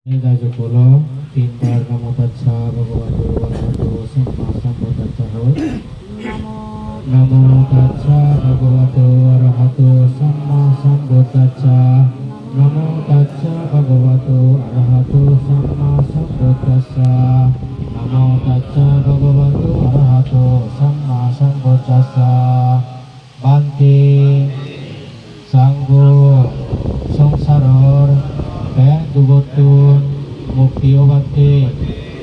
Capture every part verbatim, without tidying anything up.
Jai jokolo tinbar Namo tassa bhagavato arahato samma sambuddhassa hoi. Namo tassa bhagavato arahato samma sambuddhassa. Namo tassa bhagavato arahato samma sambuddhassa. Namo tassa bhagavato arahato samma sambuddhassa. Bhante, sangho, songsaror bek dugottun mukti obatte,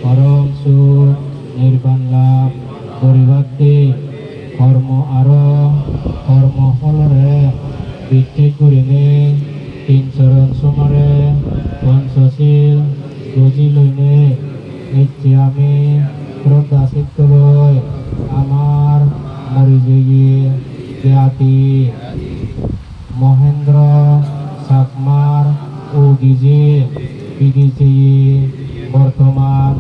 porom suk nirban lab guribatte, kormo aro kormo pholore bicchej gurinei tin soron somare ponchosil buji loinei ecche ami shraddha chitto loi amar mori jeye gyati Mohendro Chakmar udije bidije bortoman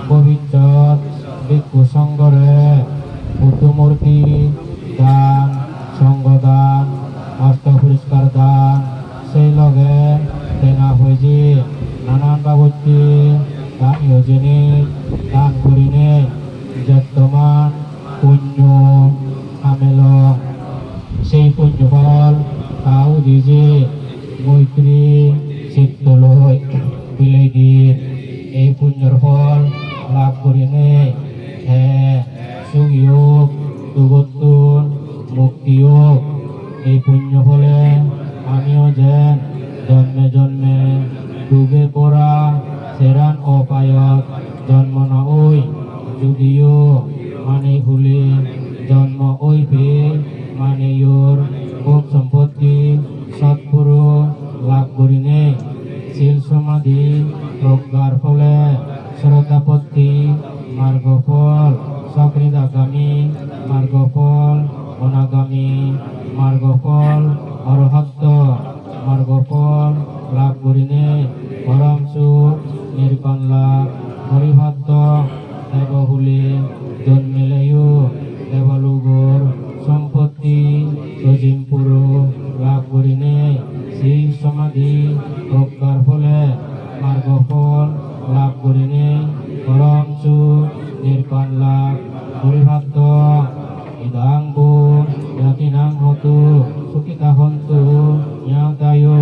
bobissot bhikkhu songhore Buddho murti dan, songho dan, osto poriskar dan, sei loge tenga poije nanan babotte daniyo jinis dan gurinei jettoman punyo hamelong. Sei punyo phol ta udije moitri chitto loi bilei dir. Ei punyor phol lab gurinei te sugi ok, dugottun mukti ok. Ei punyo phole amiyo jen jonme jonme duge bora seran opayot jonmo no oi, judiyo mane hule jonmo oi pei maneyor bhog sompotti sotpuro lab gurinei sil somadhi proggar phole srotapotti margo phol, sokridagami margo phol, onagami margo phol, orohatto margo phol lab gurinei porom suk nirban lab guri patto. Debo hule jonmeleyo debo lugor sompotti ojim puro lab gurinei sil somadhi proggar phole margo phol lab gurinei porom suk nirban lab guri patto. Idang vo ñātīnaṃ hotu sukhitā hontu ñātayo.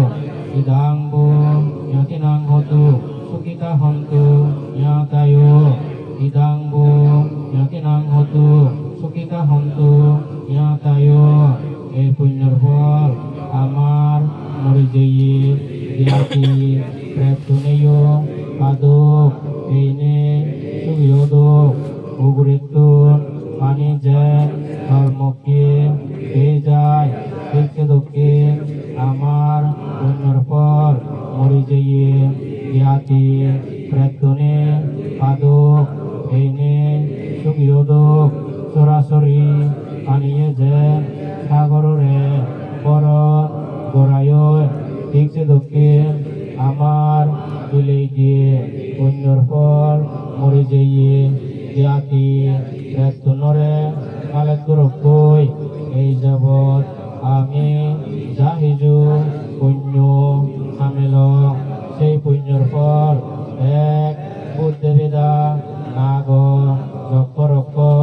Idang vo ñātīnaṃ hotu sukhitā hontu ñātayo. Idang vo ñātīnaṃ hotu sukhitā hontu ñātayo. Ei punyor phol amar mori jeye gyati prettuneyo padok, einei sugi odok. Ugurettun pani jen tolmokke bhei jai, thik sedokke amar punyor phol mori jeye gyati prettune padok, einei sugi odok. Sorasori paniye jen sagorore boron gorayoi, thik sedokke amar bilei diye punyor phol mori jeye gyati prettunore malet gorokkoi. Ei jabot ami ja hiju punyo hamelong, sei punyor phol ek bhut debeda, nago, jokko rokko,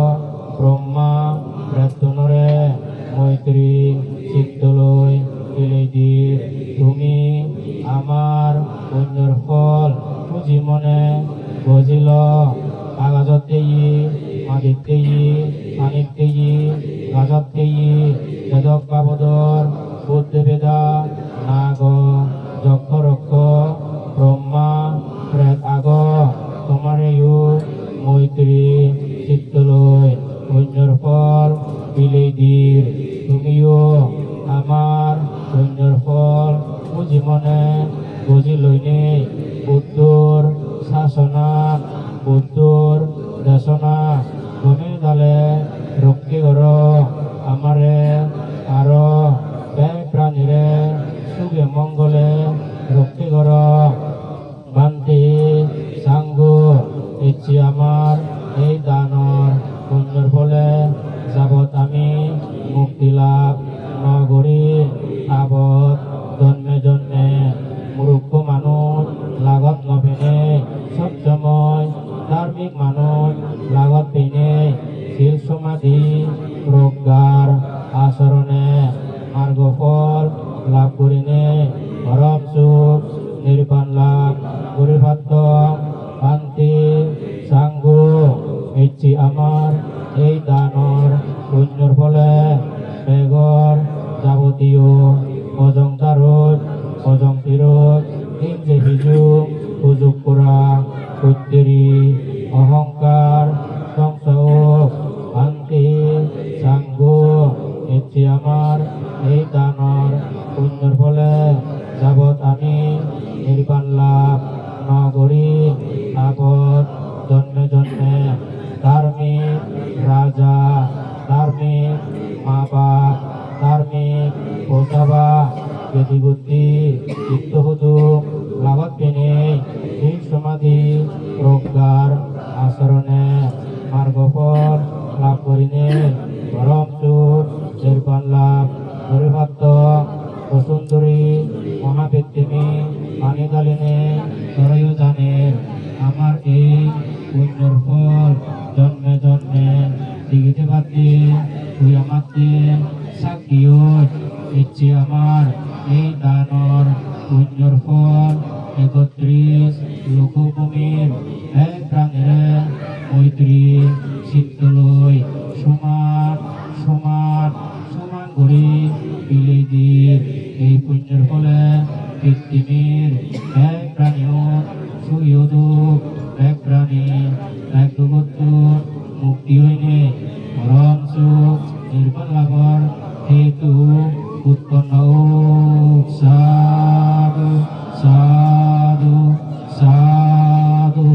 Brahma, prettunore moitri chitto loi bilei dir. Tumi amar punyor phol huji mone gojilo. Agajot theye, madit theye, panit theye, gajot theye, jedok babodor bhut debeda, nago, jokko rokko, Brahma, pret ago, tomareyo moitri chitto loi punyor phol bilei dir. Tumiyo amar punyor phol huji mone goji loinei Buddhor sasonat, Buddhor desonat gome dale rokke goro. Amare aro bek pranire suge mongole rokke goro. Bhante, sangho, ecche amar ei danor punyor phole jabot ami mukti lab no guri, tabot jonme jonme murukko manuj lagot no pene Di proggar asorone margo phol lab gurinei porom suk nirban lab guri pattong. Bhante, Sangho, ecche amar ei danor punyor phole begor jabotiyo bojong daroj, bojong tiroj, hinje piju, hujuk pura, kutteri, ohongkar, dhongso ok. Bhante, Sangho, ecche amar ei danor punyor phole jabot ami nirban lab no guri, jabot jonme jonme dharmik raja, dharmik ma bap, dharmik posaba, gedi gutti, itto hudu lagot pinei, sil somadhi proggar asorone margo phol lab gurinei porom suk nirban lab guri pattong. O sundori Mahapittimi pani dalinei toroyo janer, amar ei punyor phol jonme jonme digi thebatte, tui amatte sakki oi. Ecche amar ei danor punyor phol ekotris lokobhumir bek pranire moitri siddho loi soman soman soman guri bilei dir. Ei punyor phole pittimir bek praniyo sugi oduk, bek prani bek dugottun mukti oinei porom suk nirban labor hetu utponno ok. Sadhu, sadhu, sadhu.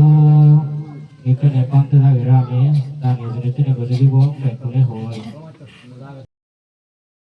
Ikkene bhante dagire ami dani jinittune gojei dibo, bekkune hoi.